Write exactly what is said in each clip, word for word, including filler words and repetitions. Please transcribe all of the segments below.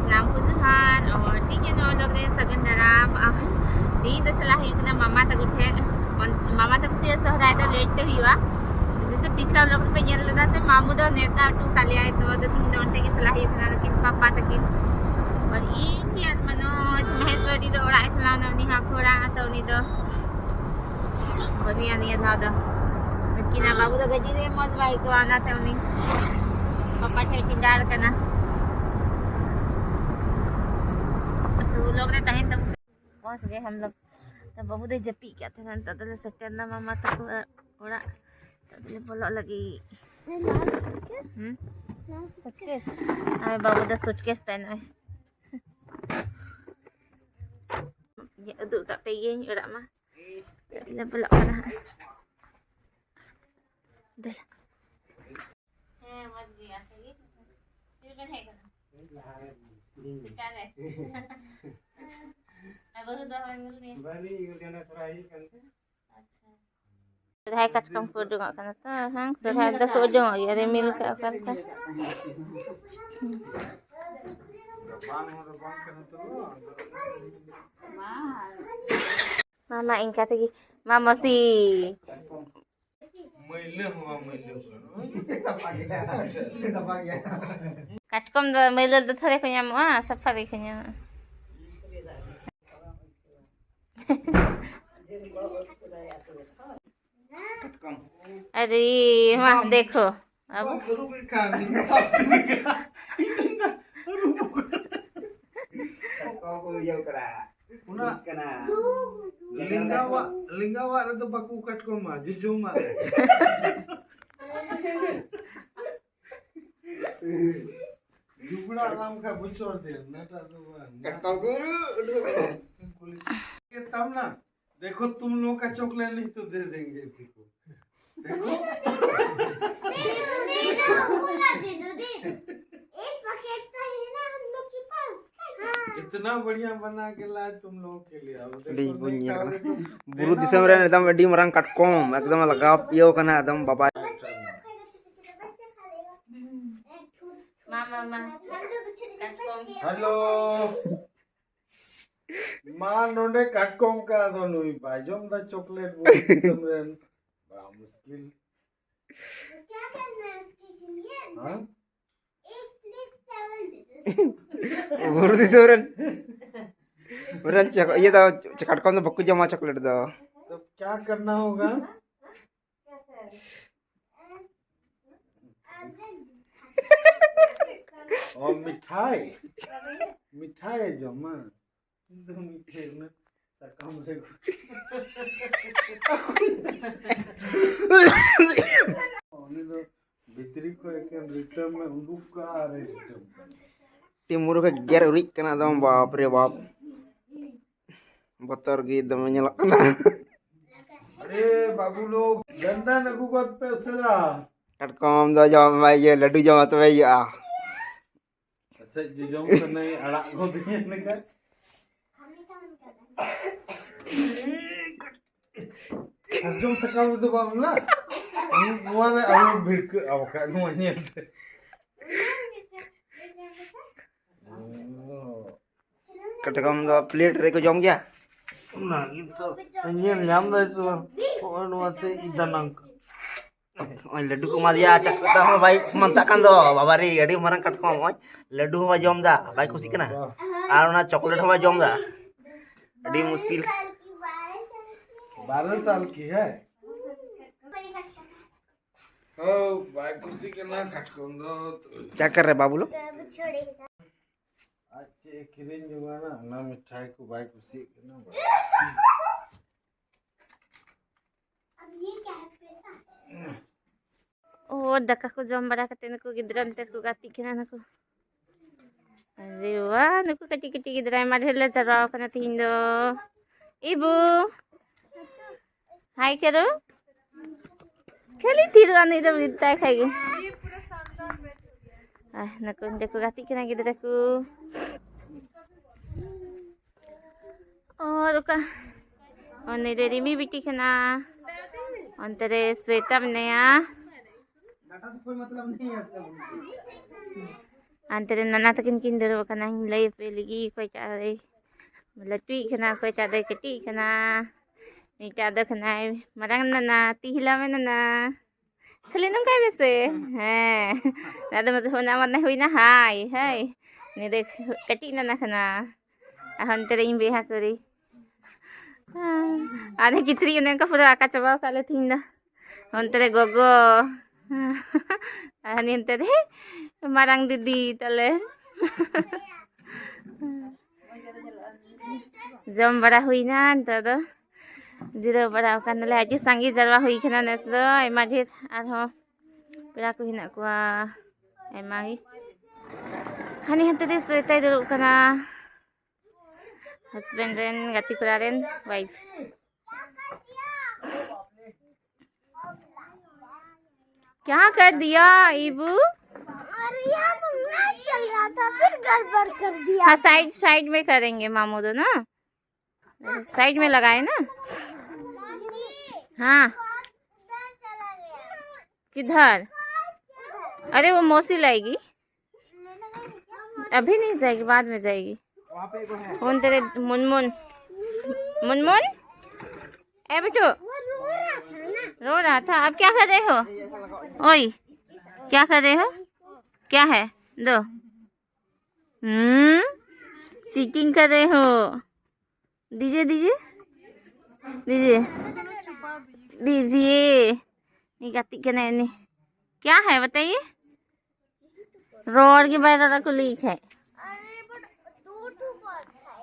ᱥᱟᱱᱟᱢ ᱠᱚ ᱡᱚᱦᱟᱨ᱾ ᱟᱨ ᱛᱮᱦᱮᱧ ᱱᱚᱣᱟ vlog ᱨᱮ ᱥᱟᱹᱜᱩᱱ ᱫᱟᱨᱟᱢ᱾ ᱟᱨ ᱛᱮᱦᱮᱧ ᱫᱚ ᱪᱟᱞᱟᱜ ᱦᱩᱭᱩᱜ ᱠᱟᱱᱟ ᱢᱟᱢᱟ ᱛᱟᱠᱚ ᱴᱷᱮᱱ᱾ ᱚᱱ- ᱢᱟᱢᱟ ᱛᱟᱠᱚ ᱥᱮ ᱥᱚᱦᱨᱟᱭ ᱫᱚ late ᱛᱮ ᱦᱩᱭᱩᱜᱼᱟ᱾ ᱡᱮᱭᱥᱮ ᱯᱤᱪᱷᱞᱟ vlog ᱨᱮᱯᱮ ᱧᱮᱞ ᱞᱮᱫᱟ ᱥᱮ, ᱢᱟᱢᱩ ᱫᱚ ᱱᱮᱣᱛᱟ ᱦᱚᱴᱚ ᱠᱟᱜ ᱞᱮᱭᱟᱭ, ᱛᱚ ᱟᱫᱚ ᱛᱮᱦᱮᱧ ᱫᱚ ᱚᱱᱛᱮ ᱜᱮ ᱪᱟᱞᱟᱜ ᱦᱩᱭᱩᱜ ᱠᱟᱱᱟ᱾ ᱞᱮᱠᱤᱱ ᱯᱟᱯᱟ ᱛᱟᱹᱠᱤᱱ ᱟᱨ ᱤᱧ ᱜᱮ ᱟᱨ ᱢᱟᱱᱚᱥ ᱢᱚᱦᱮᱥᱣᱚᱨᱤ ᱫᱚ ᱚᱲᱟᱜ ᱮ ᱪᱟᱞᱟᱣ ᱮᱱᱟ, ᱩᱱᱤ ᱦᱚᱸ ᱟᱠᱚ ᱚᱲᱟᱜ᱾ ᱛᱚ ᱩᱱᱤ ᱫᱚ ᱵᱟᱹᱱᱩᱭᱟ ᱱᱤᱭᱟᱹ ᱫᱷᱟᱣ ᱫᱚ᱾ ᱩᱱᱠᱤᱱᱟᱜ ᱵᱟᱹᱵᱩ ᱫᱚ ᱜᱟᱹᱰᱤ ᱨᱮ ᱢᱚᱡᱽ ᱵᱟᱭ ᱟᱹᱭᱠᱟᱹᱣᱟ, ᱚᱱᱟᱛᱮ ᱩᱱᱤ ᱯᱟᱯᱟ ᱴᱷᱮᱱ ᱠᱤᱱ ᱰᱟᱦᱟᱨ ᱠᱟᱱᱟ᱾ ᱛᱚ vlog ᱨᱮ ᱛᱟᱦᱮᱱ ᱛᱟᱵᱚᱱ ᱯᱮ᱾ ᱢᱚᱡᱽ ᱜᱮ ᱦᱟᱢ ᱞᱳᱜ᱾ ᱛᱚ ᱵᱟᱹᱵᱩ ᱫᱚᱭ ᱡᱟᱹᱯᱤᱫ ᱠᱟᱜ ᱛᱟᱦᱮᱱᱟ, ᱱᱤᱛᱚᱜ ᱫᱚᱞᱮ ᱥᱮᱴᱮᱨ ᱮᱱᱟ ᱢᱟᱢᱟ ᱛᱟᱠᱚ ᱚᱲᱟᱜ᱾ ᱱᱤᱛᱚᱜ ᱫᱚᱞᱮ ᱵᱚᱞᱚᱜ ᱞᱟᱹᱜᱤᱫ᱾ ᱦᱩᱸ? Suitcase? ᱟᱨ ᱵᱟᱹᱵᱩ ᱫᱚ suitcase ᱛᱟᱭ ᱱᱚᱜᱼᱚᱭ᱾ ᱩᱫᱩᱜ ᱠᱟᱜ ᱯᱮ ᱜᱤᱭᱟᱹᱧ ᱚᱲᱟᱜ ᱢᱟ᱾ ᱱᱤᱛᱚᱜ ᱫᱚᱞᱮ ᱵᱚᱞᱚᱜ ᱠᱟᱱᱟ ᱦᱟᱸᱜ᱾ ᱫᱮᱞᱟ᱾ ᱦᱮᱸ, ᱢᱚᱡᱽ ᱜᱮ, ᱟᱯᱮ ᱜᱮ? ᱛᱤ ᱨᱮᱵᱮᱱ ᱦᱮᱡ ᱠᱟᱱᱟ? ᱥᱮᱛᱟᱜ ᱨᱮ? ᱟᱨ ᱵᱟᱹᱦᱩ ᱫᱚ ᱦᱚᱸ ᱧᱮᱞ ᱢᱮ᱾ ᱵᱟᱹᱞᱤᱧ ᱧᱮᱞ ᱠᱟᱱᱟ, ᱥᱚᱨᱦᱟᱭ ᱦᱩᱭᱩᱜ ᱠᱟᱱ ᱛᱮ᱾ ᱟᱪᱪᱷᱟ᱾ ᱥᱚᱨᱦᱟᱭ ᱠᱟᱴᱠᱚᱢ ᱠᱚ ᱩᱰᱩᱝᱚᱜ ᱠᱟᱱᱟ ᱛᱚ, ᱦᱮᱸ, ᱥᱚᱨᱦᱟᱭ ᱨᱮᱫᱚ ᱠᱚ ᱩᱰᱩᱝᱚᱜ ᱜᱮᱭᱟ, ᱨᱤᱢᱤᱞ ᱠᱟᱜ ᱚᱠᱟ ᱞᱮᱠᱟ᱾ ᱵᱟᱝ, ᱚᱱᱟ ᱫᱚ ᱵᱟᱝ ᱠᱟᱱᱟ ᱛᱚ᱾ ᱢᱟ, ᱢᱟ, ᱤᱱᱠᱟ ᱛᱮᱜᱮ᱾ ᱢᱟ, ᱢᱟᱹᱥᱤ᱾ ᱢᱟᱹᱭᱞᱟᱹ ᱦᱚᱸ ᱵᱟᱝ ᱢᱟᱹᱭᱞᱟᱹ ᱠᱟᱱᱟ᱾ ᱠᱟᱴᱠᱚᱢ ᱫᱚ ᱢᱟᱹᱭᱞᱟᱹ ᱫᱚ ᱛᱷᱚᱲᱮ ᱠᱚ ᱧᱟᱢᱚᱜᱼᱟ, ᱥᱟᱯᱷᱟ ᱜᱮᱠᱚ ᱧᱟᱢᱚᱜᱼᱟ᱾ ᱠᱟᱴᱠᱚᱢ᱾ ᱟᱨᱮ, ᱢᱟ, ᱫᱮᱠᱷᱚ᱾ ᱟᱵᱚ ᱵᱟᱢ ᱟᱹᱨᱩᱵᱮᱫ ᱠᱷᱟᱱ, ᱤᱧ ᱥᱟᱵ ᱛᱮ ᱢᱮᱱᱟᱜᱼᱟ᱾ ᱤᱧ ᱫᱚᱧ ᱟᱹᱨᱩᱵ ᱠᱟᱱᱟ᱾ ᱚᱠᱟ ᱠᱚ ᱤᱭᱟᱹ ᱠᱟᱱᱟ? ᱚᱱᱟ ᱠᱟᱱᱟ᱾ ᱞᱮᱸᱜᱟᱣᱟᱜ, ᱞᱮᱸᱜᱟᱣᱟᱜ ᱨᱮᱫᱚ ᱵᱟᱠᱚ ᱠᱟᱴᱠᱚᱢᱟ, ᱡᱚᱡᱚᱢᱟᱜ ᱨᱮ᱾ ᱡᱩᱵᱽᱲᱟ ᱞᱟᱢ ᱠᱷᱟᱱ ᱵᱚᱪᱷᱚᱨ ᱫᱤᱱ, ᱱᱮᱛᱟᱨ ᱫᱚ ᱵᱟᱝ᱾ ᱠᱟᱴᱠᱚᱢ ᱠᱚ ᱩᱨᱩ, ᱩᱰᱩᱠ᱾ ᱠᱩᱞᱤ᱾ ᱛᱟᱢ ᱱᱟ, ᱫᱮᱠᱷᱚ ᱛᱩᱢ ᱞᱳᱜ ᱠᱟ ᱪᱚᱠᱞᱮᱴ ᱱᱟᱦᱤ ᱛᱚ ᱫᱮ ᱫᱮᱝᱜᱮ ᱤᱥᱤ ᱠᱳ᱾ ᱫᱮᱠᱷᱚ᱾ मेरा पूरा दे दो, दे। एक पैकेट तो है ना हम लोग के पास। इतना बढ़िया बना के लाए तुम लोगों के लिए। अब देखो, ᱟᱹᱰᱤ ᱵᱚᱱ ᱧᱮᱞ ᱠᱟᱱᱟ᱾ ᱵᱩᱨᱩ ᱫᱤᱥᱚᱢ ᱨᱮ ᱮᱠᱫᱚᱢ ᱟᱹᱰᱤ ᱢᱟᱨᱟᱝ ᱠᱟᱴᱠᱚᱢ, ᱮᱠᱫᱚᱢ ᱞᱟᱜᱟᱣ ᱤᱭᱟᱹᱣ ᱠᱟᱱᱟ, ᱮᱠᱫᱚᱢ ᱵᱟᱵᱟ᱾ ᱢᱟᱢᱟ ᱦᱮᱞᱳ᱾ ᱢᱟ ᱱᱚᱰᱮ ᱠᱟᱴᱠᱚᱢ ᱠᱟ ᱟᱫᱚ ᱱᱩᱭ ᱵᱟᱭ ᱡᱚᱢ ᱫᱟ ᱪᱚᱠᱞᱮᱴ ᱵᱚᱞᱮ ᱫᱤᱥᱚᱢ ᱨᱮᱱ᱾ ᱵᱟᱲᱟ ᱢᱩᱥᱠᱤᱞ᱾ ᱦᱮᱸ? ᱵᱩᱨᱩ ᱫᱤᱥᱚᱢ ᱨᱮᱱ᱾ ᱩᱱᱠᱩ ᱨᱮᱱ ᱪᱚᱠ-, ᱤᱭᱟᱹ ᱫᱚ, ᱠᱟᱴᱠᱚᱢ ᱫᱚ ᱵᱟᱠᱚ ᱡᱚᱢᱟ ᱪᱚᱠᱞᱮᱴ ᱫᱚ᱾ ᱛᱚ ᱠᱭᱟ ᱠᱟᱨᱱᱟ ᱦᱳᱜᱟ? ᱚ, ᱢᱤᱴᱷᱟᱭ᱾ ᱢᱤᱴᱷᱟᱭ ᱡᱚᱢᱟ᱾ ᱤᱧ ᱫᱚ ᱢᱤᱫᱴᱷᱮᱡ ᱚᱱᱟ ᱥᱟᱠᱟᱢ ᱨᱮ᱾ ᱩᱱᱤ ᱫᱚ ᱵᱷᱤᱛᱨᱤ ᱠᱷᱚᱡ ᱮᱠᱮᱱ ᱨᱤᱴᱟᱹᱢ ᱮ ᱩᱰᱩᱠ ᱠᱟᱜᱼᱟ ᱟᱨ ᱮ ᱨᱤᱴᱟᱹᱢ ᱠᱟᱜᱼᱟ᱾ ᱴᱤᱢᱩᱨ ᱠᱷᱚᱡ ᱜᱮᱨ ᱩᱨᱤᱡ ᱠᱟᱱᱟ ᱮᱠᱫᱚᱢ, ᱵᱟᱯ ᱨᱮ ᱵᱟᱯ᱾ ᱵᱚᱛᱚᱨ ᱜᱮ ᱫᱚᱢᱮ ᱧᱮᱞᱚᱜ ᱠᱟᱱᱟ᱾ ᱟᱨᱮ ᱵᱟᱹᱵᱩ ᱞᱳᱜ, ᱜᱟᱱᱫᱟᱱ ᱟᱹᱜᱩ ᱜᱚᱫ ᱯᱮ ᱩᱥᱟᱹᱨᱟ᱾ ᱠᱟᱴᱠᱚᱢ ᱫᱚ ᱡᱚᱢ ᱢᱮ, ᱤᱭᱟᱹ ᱞᱟᱹᱰᱩ ᱡᱚᱢ ᱛᱚᱵᱮ ᱦᱩᱭᱩᱜᱼᱟ᱾ ᱯᱟᱥᱮᱡ ᱡᱚᱡᱚᱢ ᱠᱟᱹᱱᱟᱹᱧ ᱟᱲᱟᱜ ᱜᱚᱫᱤᱧ ᱞᱮᱠᱟ᱾ ᱥᱟᱨᱡᱚᱢ ᱥᱟᱠᱟᱢ ᱨᱮᱫᱚ ᱵᱟᱢ ᱞᱟ? ᱱᱚᱣᱟ ᱨᱮ ᱟᱞᱚ ᱵᱷᱤᱲᱠᱟᱹᱜᱼᱟ ᱵᱟᱠᱷᱟᱡ ᱱᱚᱣᱟ ᱧᱮᱞ ᱛᱮ᱾ ᱠᱟᱴᱠᱚᱢ ᱫᱚ ᱯᱞᱮᱴ ᱨᱮᱠᱚ ᱡᱚᱢ ᱜᱮᱭᱟ᱾ ᱚᱱᱟ ᱜᱮᱛᱚ ᱧᱮᱞ ᱧᱟᱢ ᱫᱟᱭ ᱥᱮ ᱵᱟᱝ? ᱱᱚᱜᱼᱚᱭ ᱱᱚᱣᱟ ᱛᱮ ᱤᱫᱟᱱᱟᱝ᱾ ᱱᱚᱜᱼᱚᱭ ᱞᱟᱹᱰᱩ ᱠᱚ ᱮᱢᱟᱫᱮᱭᱟ, ᱪᱟᱠᱩ ᱛᱟᱦᱚᱸ ᱵᱟᱭ ᱢᱟᱱᱛᱟᱜ ᱠᱟᱱ ᱫᱚ᱾ ᱵᱟᱵᱟ ᱨᱮ, ᱟᱹᱰᱤ ᱢᱟᱨᱟᱝ ᱠᱟᱴᱠᱚᱢ᱾ ᱱᱚᱜᱼᱚᱭ ᱞᱟᱹᱰᱩ ᱦᱚᱸ ᱵᱟᱭ ᱡᱚᱢ ᱫᱟ, ᱵᱟᱭ ᱠᱩᱥᱤᱜ ᱠᱟᱱᱟ᱾ ᱟᱨ ᱚᱱᱟ ᱪᱚᱠᱞᱮᱴ ᱦᱚᱸ ᱵᱟᱭ ᱡᱚᱢ ᱫᱟ᱾ ᱟᱹᱰᱤ ᱢᱩᱥᱠᱤᱞ᱾ ᱵᱟᱨᱚ ᱥᱟᱞ ᱠᱤ ᱦᱮ? ᱦᱳ, ᱵᱟᱭ ᱠᱩᱥᱤᱜ ᱠᱟᱱᱟ ᱠᱟᱴᱠᱚᱢ ᱫᱚ᱾ ᱪᱟ ᱠᱟᱨ ᱨᱮ ᱵᱟᱵᱩ ᱞᱳ? ᱟᱡ ᱪᱮᱫ ᱮ ᱠᱤᱨᱤᱧ ᱡᱚᱝᱟᱱᱟ, ᱚᱱᱟ ᱢᱤᱴᱷᱟᱭ ᱠᱚ ᱵᱟᱭ ᱠᱩᱥᱤᱭᱟᱜ ᱠᱟᱱᱟ᱾ ᱚ, ᱫᱟᱠᱟ ᱠᱚ ᱡᱚᱢ ᱵᱟᱲᱟ ᱠᱟᱛᱮ ᱱᱩᱠᱩ ᱜᱤᱫᱽᱨᱟᱹ ᱱᱚᱛᱮ ᱠᱚ ᱜᱟᱛᱮᱜ ᱠᱟᱱᱟ ᱱᱩᱠᱩ᱾ ᱟᱨᱮ ᱵᱟ, ᱱᱩᱠᱩ ᱠᱟᱹᱴᱤᱡ ᱠᱟᱹᱴᱤᱡ ᱜᱤᱫᱽᱨᱟᱹ ᱟᱭᱢᱟ ᱰᱷᱮᱨ ᱞᱮ ᱡᱟᱨᱣᱟ ᱟᱠᱟᱱᱟ ᱛᱤᱦᱤᱧ ᱫᱚ᱾ ᱤᱵᱩ, ᱦᱟᱭ ᱠᱟᱨᱚ, ᱠᱷᱟᱹᱞᱤ ᱛᱷᱤᱨ ᱟᱹᱱᱤᱡ ᱫᱚ ᱢᱮᱛᱟᱭ ᱠᱷᱟᱡ ᱜᱮ᱾ ᱟᱨ ᱱᱩᱠᱩ ᱚᱸᱰᱮ ᱠᱚ ᱜᱟᱛᱮᱜ ᱠᱟᱱᱟ ᱜᱤᱫᱽᱨᱟᱹ ᱠᱚ᱾ ᱟᱨ ᱚᱠᱟ, ᱩᱱᱤ ᱫᱚ ᱨᱤᱢᱤ ᱵᱤᱴᱤ ᱠᱟᱱᱟ᱾ ᱚᱱᱛᱮ ᱨᱮ ᱥᱣᱮᱛᱟ ᱢᱮᱱᱟᱭᱟ᱾ ᱰᱟᱴᱟ ᱥᱮ ᱠᱳᱭ ᱢᱚᱛᱞᱚᱵ ᱱᱟᱦᱤ ᱦᱟᱭ ᱩᱥᱠᱟ ᱵᱳᱞ ᱠᱮ᱾ ᱦᱟᱱᱛᱮ ᱨᱮ ᱱᱟᱱᱟ ᱛᱟᱹᱠᱤᱱ ᱠᱤᱱ ᱫᱩᱲᱩᱵ ᱟᱠᱟᱱᱟ᱾ ᱤᱧ ᱞᱟᱹᱭ ᱟᱯᱮ ᱞᱟᱹᱜᱤᱫ ᱚᱠᱚᱭᱴᱟᱜ ᱫᱚᱭ ᱞᱟᱹᱴᱩᱭᱤᱡ ᱠᱟᱱᱟ, ᱚᱠᱚᱭᱴᱟᱜ ᱫᱚᱭ ᱠᱟᱹᱴᱤᱡ ᱠᱟᱱᱟ᱾ ᱱᱤᱛᱟᱜ ᱫᱚ ᱠᱟᱱᱟᱭ ᱢᱟᱨᱟᱝ ᱱᱟᱱᱟ, ᱛᱤ ᱦᱤᱞᱟᱹᱣ ᱢᱮ ᱱᱟᱱᱟ᱾ ᱠᱷᱟᱹᱞᱤ ᱱᱚᱝᱠᱟᱭ ᱢᱮᱥᱮ᱾ ᱦᱮᱸ᱾ ᱟᱫᱚ ᱢᱟᱱᱮ ᱦᱩᱭᱱᱟ ᱦᱟᱭ, ᱦᱟᱭ᱾ ᱱᱤᱭᱟᱹ ᱫᱚ ᱠᱟᱹᱴᱤᱡ ᱱᱟᱱᱟ ᱠᱟᱱᱟ᱾ ᱟᱨ ᱦᱟᱱᱛᱮ ᱨᱮ ᱤᱧ ᱵᱚᱭᱦᱟ ᱠᱩᱲᱤ᱾ ᱟᱨ ᱠᱤᱪᱨᱤᱡ ᱚᱱᱮ ᱚᱱᱠᱟ ᱯᱩᱨᱟᱹ ᱟᱠᱟ ᱪᱟᱵᱟᱣ ᱠᱟᱜ ᱞᱮ ᱛᱤᱦᱤᱧ ᱫᱚ᱾ ᱚᱱᱛᱮ ᱨᱮ ᱜᱚᱜᱚ᱾ ᱟᱨ ᱦᱟᱱᱤ ᱦᱟᱱᱛᱮ ᱨᱮ ᱢᱟᱨᱟᱝ ᱫᱤᱫᱤ ᱛᱟᱞᱮ᱾ ᱡᱚᱢ ᱵᱟᱲᱟ ᱦᱩᱭᱱᱟ, ᱱᱤᱛᱚᱜ ᱫᱚ ᱡᱤᱨᱟᱹᱣ ᱵᱟᱲᱟ ᱟᱠᱟᱱᱟᱞᱮ᱾ ᱟᱹᱰᱤ ᱥᱟᱸᱜᱮ ᱡᱟᱨᱣᱟ ᱦᱩᱭ ᱠᱟᱱᱟ ᱱᱮᱥ ᱫᱚ, ᱟᱭᱢᱟ ᱰᱷᱮᱨ ᱟᱨᱦᱚᱸ ᱯᱮᱲᱟ ᱠᱚ ᱦᱮᱱᱟᱜ ᱠᱚᱣᱟ ᱟᱭᱢᱟ ᱜᱮ᱾ ᱦᱟᱱᱤ ᱦᱟᱱᱛᱮ ᱨᱮ ᱥᱳᱭᱮᱛᱟᱭ ᱫᱩᱲᱩᱵ ᱠᱟᱱᱟ, ᱦᱟᱥᱵᱮᱱᱰ ᱨᱮᱱ ᱜᱟᱛᱮ ᱠᱚᱲᱟ ᱨᱮᱱ ᱣᱟᱭᱤᱯᱷ᱾ क्या कर दिया ईबू? अरे, यहाँ तो मैच चल रहा था, फिर गड़बड़ कर दिया। हाँ, साइड साइड में करेंगे मामू दो ना, साइड में लगाए ना। हाँ। किधर? अरे, वो मौसी लाएगी। अभी नहीं जाएगी, बाद में जाएगी। कौन तेरे मुनमुन? मुनमुन, ए बिट्टू। रो रहा था। अब क्या कर रहे हो? ओए, क्या कर रहे हो? क्या है? दो। हम्म, चीटिंग कर रहे हो। दीजिए, दीजिए, दीजिए, दीजिए। नहीं गाती क्या नहीं, नहीं। क्या है बताइए? ᱨᱚᱲ ᱜᱮ ᱵᱟᱭ ᱨᱚᱲᱟ, ᱠᱩᱞᱤᱭᱮ ᱠᱷᱟᱡ᱾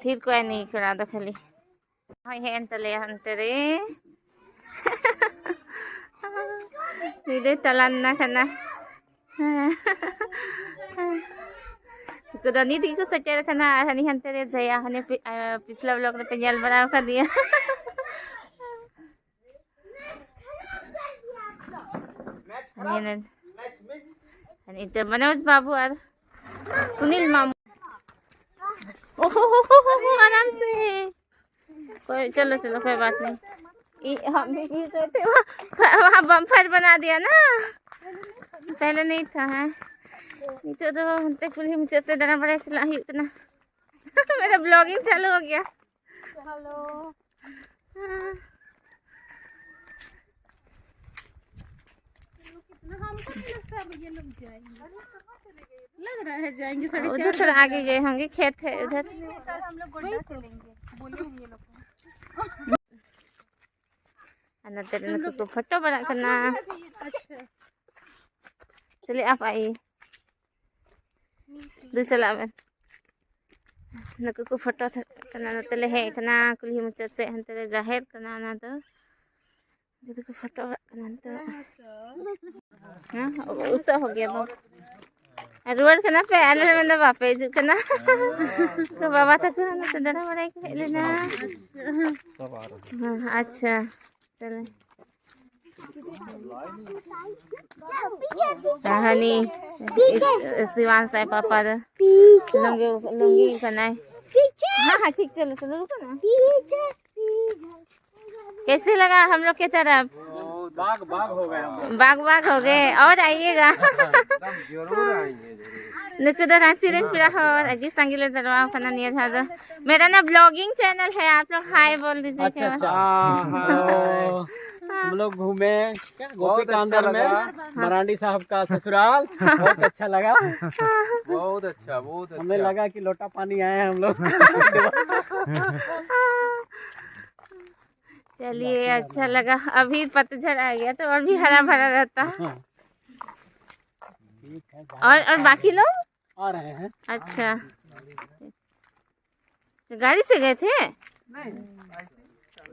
ᱛᱷᱤᱨ ᱠᱚᱜᱼᱟᱭ ᱱᱩᱭ ᱠᱚᱲᱟ ᱫᱚ ᱠᱷᱟᱹᱞᱤ᱾ ᱦᱳᱭ, ᱦᱮᱡ ᱮᱱ ᱛᱟᱞᱮᱭᱟ ᱦᱟᱱᱛᱮ ᱨᱮ᱾ ᱱᱩᱭ ᱫᱚᱭ ᱛᱟᱞᱟᱱ ᱱᱟ ᱠᱟᱱᱟ᱾ ᱩᱱᱠᱩ ᱫᱚ ᱱᱤᱛ ᱜᱮᱠᱚ ᱥᱮᱴᱮᱨ ᱟᱠᱟᱱᱟ᱾ ᱟᱨ ᱦᱟᱹᱱᱤ ᱦᱟᱱᱛᱮ ᱨᱮ ᱡᱟᱭᱟ, ᱦᱟᱱᱮ ᱯᱤ-, ᱟ, ᱯᱤᱪᱷᱞᱟ ᱵᱞᱚᱜ ᱨᱮᱯᱮ ᱧᱮᱞ ᱵᱟᱲᱟ ᱟᱠᱟᱫᱮᱭᱟ᱾ ᱦᱟᱹᱱᱤ ᱱᱮ-, ᱦᱟᱹᱱᱤ ᱛᱮ ᱢᱚᱱᱳᱡᱽ ᱵᱟᱹᱵᱩ ᱟᱨ ᱥᱩᱱᱤᱞ ᱢᱟᱢᱩ᱾ ᱳᱦᱳ ᱦᱳ ᱦᱳ ᱦᱳ ᱦᱳ, ᱟᱨᱟᱢ ᱥᱮ᱾ कोई, चलो, चलो, कोई बात नहीं। ये, हम, ये कहते हैं, वहाँ, वहाँ बम्पर बना दिया ना, पहले नहीं था, है। ᱱᱤᱛᱚᱜ ᱫᱚ ᱦᱟᱱᱛᱮ ᱠᱩᱞᱦᱤ ᱢᱩᱪᱟᱹᱫ ᱥᱮᱫ ᱫᱟᱬᱟ ᱵᱟᱲᱟᱭ ᱪᱟᱞᱟᱜ ᱦᱩᱭᱩᱜ ᱠᱟᱱᱟ᱾ ᱢᱮᱨᱟ ᱵᱞᱚᱜᱤᱝ ᱪᱟᱞᱩ ᱦᱳ ᱜᱮᱭᱟ᱾ ᱦᱮᱞᱳ᱾ कितना हमको नहीं लगता अब ये लोग जाएंगे। लग रहा है जाएंगे साढ़े चार बजे। उधर थोड़ा आगे गए होंगे, खेत है उधर। नहीं, कल हम लोग गोड्डा चलेंगे, बोले हैं ये लोग। ᱟᱨ ᱱᱚᱛᱮ ᱨᱮ ᱱᱩᱠᱩ ᱠᱚ ᱯᱷᱳᱴᱳ ᱵᱟᱲᱟᱜ ᱠᱟᱱᱟ᱾ ᱟᱪᱪᱷᱟ᱾ ᱪᱮᱞᱮ ᱟᱯ ᱟᱭ? ᱫᱩ ᱪᱟᱞᱟᱜ ᱢᱮ᱾ ᱱᱩᱠᱩ ᱠᱚ ᱯᱷᱳᱴᱳ ᱠᱟᱱᱟ᱾ ᱱᱚᱛᱮ ᱞᱮ ᱦᱮᱡ ᱠᱟᱱᱟ ᱠᱩᱞᱦᱤ ᱢᱩᱪᱟᱹᱫ ᱥᱮᱫ, ᱦᱟᱱᱛᱮ ᱨᱮ ᱡᱟᱦᱮᱨ ᱠᱟᱱᱟ ᱚᱱᱟ ᱫᱚ᱾ ᱱᱩᱠᱩ ᱫᱚᱠᱚ ᱯᱷᱳᱴᱳ ᱵᱟᱲᱟᱜ ᱠᱟᱱᱟ ᱱᱤᱛᱚᱜ᱾ ᱦᱮᱸ, ᱩᱥᱟᱹᱜ ᱦᱚᱸ ᱜᱮᱭᱟ ᱵᱚ᱾ ᱟᱨ ᱨᱩᱣᱟᱹᱲ ᱠᱟᱱᱟ ᱯᱮ? ᱟᱞᱮ ᱞᱮ ᱢᱮᱱᱫᱟ ᱵᱟᱯᱮ ᱦᱤᱡᱩᱜ ᱠᱟᱱᱟ᱾ ᱛᱚ ᱵᱟᱵᱟ ᱛᱟᱠᱚ ᱦᱚᱸ ᱱᱚᱛᱮ ᱫᱟᱬᱟ ᱵᱟᱲᱟᱭ ᱠᱚ ᱦᱮᱡ ᱞᱮᱱᱟ᱾ ᱦᱮᱸ, ᱟᱪᱪᱷᱟ, ᱪᱚᱞᱮ᱾ ᱠᱟᱦᱟᱱᱤ, ᱥᱤᱣᱟᱱᱥ ᱟᱡ ᱯᱟᱯᱟ ᱫᱚ ᱞᱩᱝᱜᱤ, ᱞᱩᱝᱜᱤ ᱠᱟᱱᱟᱭ᱾ ᱦᱮᱸ, ᱦᱮᱸ, ᱴᱷᱤᱠ, ᱪᱚᱞᱚ, ᱪᱚᱞᱚ, ᱨᱩᱠᱚ ᱱᱟ᱾ कैसे लगा हम लोग के तरफ? बाग बाग हो गए हम लोग। बाग बाग हो गए, और आइएगा। एकदम जरूर आएंगे, जरूर। ᱱᱩᱠᱩ ᱫᱚ ᱨᱟᱸᱪᱤ ᱨᱮᱱ ᱯᱮᱲᱟ ᱦᱚᱲ, ᱟᱹᱰᱤ ᱥᱟᱸᱜᱮ ᱞᱮ ᱡᱟᱨᱣᱟ ᱟᱠᱟᱱᱟ ᱱᱤᱭᱟᱹ ᱫᱷᱟᱣ ᱫᱚ᱾ मेरा ना ब्लॉगिंग चैनल है, आप लोग हाय बोल दीजिए। अच्छा, अच्छा। हाँ, हाँ। तो हम लोग घूमे क्या गोपी बहुत का अच्छा अंदर में लगा। मरांडी साहब का ससुराल। बहुत अच्छा लगा। बहुत अच्छा, बहुत अच्छा। हमें लगा कि लोटा पानी आए हैं हम लोग। चलिए, अच्छा लगा। अभी पतझड़ आ गया तो और भी हरा भरा रहता। हाँ। ठीक है, और, और बाकी लोग? आ रहे हैं। अच्छा, तो गाड़ी से गए थे? नहीं,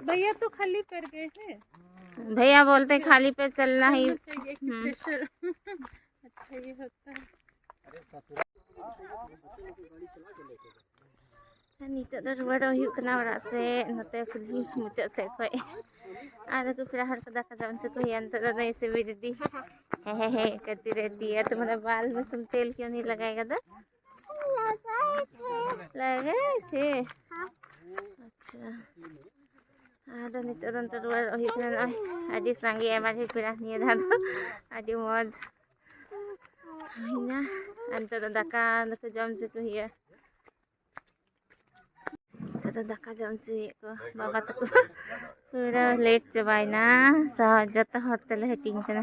भैया तो खाली पैर गए हैं। भैया बोलते खाली पैर चलना ही। चलना चाहिए, एक हम्म। Pressure। अच्छा, ये होता है। ᱱᱤᱛᱚᱜ ᱫᱚ ᱨᱩᱣᱟᱹᱲᱚᱜ ᱦᱩᱭᱩᱜ ᱠᱟᱱᱟ ᱚᱲᱟᱜ ᱥᱮᱫ, ᱱᱚᱛᱮ ᱠᱩᱞᱦᱤ ᱢᱩᱪᱟᱹᱫ ᱥᱮᱫ ᱠᱷᱚᱡ᱾ ᱟᱫᱚ ᱠᱚ ᱯᱮᱲᱟ ᱦᱚᱲ ᱠᱚ ᱫᱟᱠᱟ ᱡᱚᱢ ᱦᱚᱪᱚ ᱠᱚ ᱦᱩᱭᱩᱜᱼᱟ᱾ ᱱᱤᱛᱚᱜ ᱫᱚ ᱱᱩᱭ ᱥᱮ ᱵᱤᱨᱤᱫᱤ, ᱦᱮᱸ, ᱦᱮᱸ, ᱦᱮᱸ, ᱠᱟᱹᱴᱤᱡ ᱨᱮ ᱫᱤᱭᱟ ᱛᱩᱢᱦᱟᱨᱟ ᱵᱟᱞ ᱢᱮ ᱛᱩᱢ ᱛᱮᱞ ᱠᱤᱭᱩ ᱱᱤ ᱞᱟᱜᱟᱭᱮᱜᱟ ᱫᱚ? ᱞᱟᱜᱟᱭᱮ ᱛᱷᱮ᱾ ᱟᱪᱪᱷᱟ, ᱟᱫᱚ ᱱᱤᱛᱚᱜ ᱫᱚ ᱱᱤᱛᱚᱜ ᱨᱩᱣᱟᱹᱲᱚᱜ ᱦᱩᱭᱩᱜ ᱠᱟᱱᱟ᱾ ᱱᱚᱜᱼᱚᱭ ᱟᱹᱰᱤ ᱥᱟᱸᱜᱮ ᱟᱭᱢᱟ ᱰᱷᱮᱨ ᱯᱮᱲᱟ ᱱᱤᱭᱟᱹ ᱫᱷᱟᱣ ᱫᱚ᱾ ᱟᱹᱰᱤ ᱢᱚᱡᱽ᱾ ᱦᱩᱭᱱᱟ᱾ ᱟᱨ ᱱᱤᱛᱚᱜ ᱫᱚ ᱫᱟᱠᱟ ᱫᱚᱠᱚ ᱡᱚᱢ ᱦᱚᱪᱚ ᱠᱚ ᱦᱩᱭᱩᱜᱼᱟ᱾ ᱱᱤᱛᱚᱜ ᱫᱚ ᱫᱟᱠᱟ ᱡᱚᱢ ᱦᱚᱪᱚᱭᱮᱫ ᱠᱚ ᱵᱟᱵᱟ ᱛᱟᱠᱚ᱾ ᱯᱩᱨᱟᱹ ᱞᱮᱴ ᱪᱟᱵᱟᱭᱮᱱᱟ᱾ ᱥᱟ-, ᱡᱚᱛᱚ ᱦᱚᱲ ᱛᱮᱞᱮ ᱦᱟᱹᱴᱤᱧ ᱠᱟᱱᱟ᱾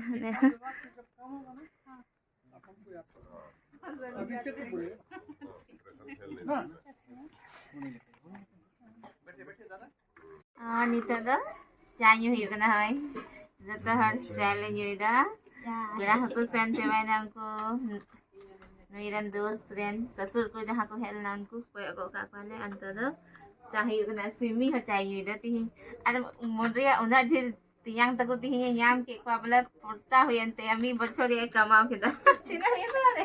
ᱟᱨ ᱱᱤᱛᱚᱜ ᱫᱚ ᱪᱟ ᱧᱩ ᱦᱩᱭᱩᱜ ᱠᱟᱱᱟ᱾ ᱦᱳᱭ, ᱡᱚᱛᱚ ᱦᱚᱲ ᱪᱟ ᱞᱮ ᱧᱩᱭᱮᱫᱟ᱾ ᱯᱮᱲᱟ ᱦᱚᱸᱠᱚ ᱥᱮᱱ ᱪᱟᱵᱟᱭᱮᱱᱟ ᱩᱱᱠᱩ᱾ ᱱᱩᱭ ᱨᱮᱱ ᱫᱳᱥᱛ ᱨᱮᱱ ᱥᱚᱥᱩᱨ ᱠᱚ ᱡᱟᱦᱟᱸ ᱠᱚ ᱦᱮᱡ ᱞᱮᱱᱟ, ᱩᱱᱠᱩ ᱠᱚᱭᱚᱜ ᱜᱚᱫ ᱠᱟᱜ ᱠᱚᱣᱟᱞᱮ᱾ ᱟᱨ ᱱᱤᱛᱚᱜ ᱫᱚ ᱪᱟ ᱦᱩᱭᱩᱜ ᱠᱟᱱᱟ᱾ ᱥᱤᱢᱤ ᱦᱚᱸ ᱪᱟᱭ ᱧᱩᱭᱮᱫᱟ ᱛᱤᱦᱤᱧ᱾ ᱟᱨ ᱢᱚᱱ ᱨᱮᱭᱟᱜ ᱩᱱᱟᱹᱜ ᱰᱷᱮᱨ ᱛᱮᱭᱟᱝ ᱛᱟᱠᱚ ᱛᱤᱦᱤᱧ ᱮ ᱧᱟᱢ ᱠᱮᱫ ᱠᱚᱣᱟ, ᱵᱚᱞᱮ ᱯᱚᱲᱛᱟ ᱦᱩᱭᱮᱱ ᱛᱟᱭᱟ, ᱢᱤᱫ ᱵᱚᱪᱷᱚᱨ ᱨᱮᱭᱟᱜ ᱮ ᱠᱟᱢᱟᱣ ᱠᱮᱫᱟ᱾ ᱛᱤᱱᱟᱹᱜ ᱦᱩᱭᱮᱱ ᱛᱟᱢᱟ ᱨᱮ?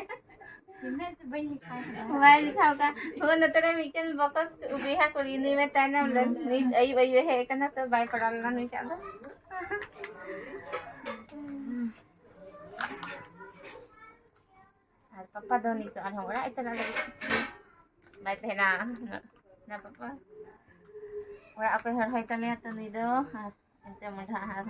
ᱛᱤᱱᱟᱹᱜ ᱪᱚ ᱵᱟᱹᱧ ᱞᱮᱠᱷᱟ ᱠᱟᱫᱟ᱾ ᱵᱟᱭ ᱞᱮᱠᱷᱟ ᱟᱠᱟᱫ᱾ ᱦᱳ, ᱱᱚᱛᱮ ᱨᱮ ᱢᱤᱫᱴᱮᱱ ᱵᱚᱠᱚᱛ ᱵᱚᱭᱦᱟ ᱠᱩᱲᱤ, ᱱᱩᱭ ᱢᱟ ᱛᱟᱭᱱᱚᱢ ᱞᱮᱱ, ᱱᱤᱛ ᱟᱹᱭᱩᱵ ᱟᱹᱭᱩᱵ ᱮ ᱦᱮᱡ ᱟᱠᱟᱱᱟ, ᱛᱚ ᱵᱟᱭ ᱯᱟᱲᱟᱣ ᱞᱮᱱᱟ ᱱᱩᱭᱴᱟᱜ ᱫᱚ᱾ ᱟᱨ ᱯᱟᱯᱟ ᱫᱚ ᱱᱤᱛᱚᱜ ᱟᱨᱦᱚᱸ ᱚᱲᱟᱜ ᱮ ᱪᱟᱞᱟᱜ ᱞᱟᱹᱜᱤᱫ, ᱵᱟᱭ ᱛᱟᱦᱮᱱᱟ᱾ ᱱᱟ ᱯᱟᱯᱟ, ᱚᱲᱟᱜ ᱚᱠᱚᱭ ᱦᱚᱲ ᱦᱚᱭ ᱛᱟᱞᱮᱭᱟ ᱛᱚ ᱱᱩᱭ ᱫᱚ᱾ ᱟᱨ ᱮᱱᱛᱮ ᱢᱚᱰᱷᱟ ᱟᱨ